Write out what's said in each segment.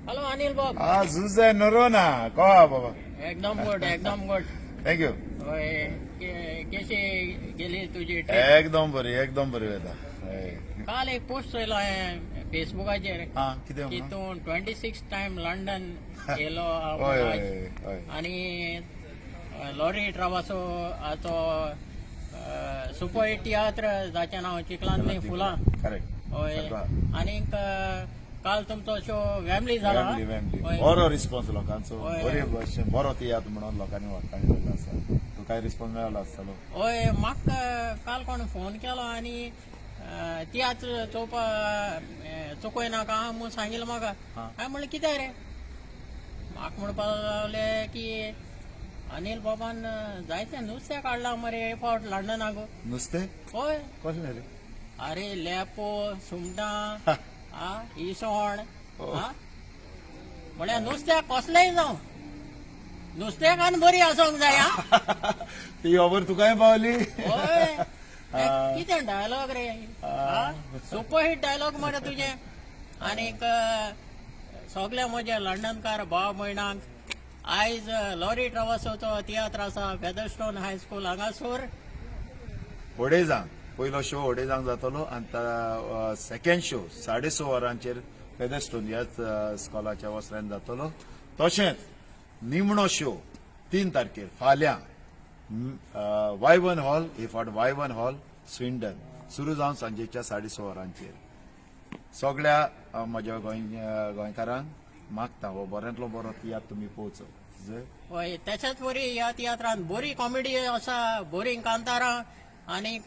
Hello Anil बाब. हा, जुझे नोरोना, कवा बाबा? एकदम गुड, एकदम गुड. Thank you. हय, कशी गेली तुजी ट्रिप? एकदम बरी, एकदम बरी वयता हय. काल एक पोस्ट चोयलो हांवें फेसबुकाचेर हा, कितें की म्हणून? तूं 26 टायम लंडन गेलो हय. आज. हय हय आणि लॉरी ट्रावासो हाचो सुपर हिट तियात्र, जाचें नांव चिखलांतलीं फुलां. करेक्ट. हय, आनीक काल तुमचो शो वेम्बली जाला. Wembley, Wembley. हय. बरो रिस्पॉन्स लोकांचो. हय. बरे भशेन बरो तियात्र म्हणून लोकांनी वाखाणलेलो आसा. तुकाय रिस्पॉन्स मेळ्ळो आसतलो. हय, म्हाका काल कोण फोन केलो आनी तियात्र चोवपा चुकय नाका म्हूण सांगिल्लें म्हाका. हा. हांवें म्हणलें, कितें रे? म्हाका म्हणपाक लागले की अनिल बाबान जायतें नुस्तें काडलां मरे हे फावट लंडनाक. नुस्तें? हय. कसलें रे? अरे, लेपो, सुंगटां, आ इसवण. हो. आ म्हळ्यार नुस्त्याक कसलेंय जावं, नुस्तेकान बरी आसोंक जाय आ. ती खबर तुकाय पावली? हय. कितें डायलॉग रे, सुपर हिट डायलॉग मरे तुजे. आनीक सगळे म्हजे लंडनकार भाव भयणांक, आयज लॉरी ट्रवासोचो तियात्र आसा फेदरस्टोन हायस्कूल हांगासर. अडेजांक पयलो शो अडेजांक जातलो आनी सेकंड शो 6:30 वरांचेर फेदरस्टोन ह्याच स्कॉलाच्या वसऱ्यान जातलो. तशेंच निमणो शो 3 तारखेर, फाल्यां, वायवन हॉल, हे फावट वायवन हॉल, स्विंडन, सुरू जावन सांजेच्या 6:30 वरांचेर. सगळ्या म्हज्या गोंयकारांक मागता, हो बऱ्यांतलो बरो तियात्र तुमी पळोवचो. हय, तशेंच वरी ह्या तियात्रान बरी कॉमेडी आसा, बरी कांतारां. आनीक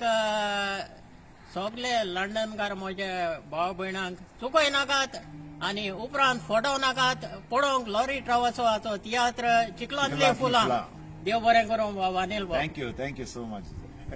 सगळे लंडनकार म्हजे भाव भयणांक चुकय नाकात आनी उपरांत फटोव नाकात, पळोवंक लॉरी ट्रावसवाचो तियात्र चिखलांतली चिखलांतलीं फुलां. फुलां. देव बरें करूं बाबा अनिल बाब. Thank you, thank you so much.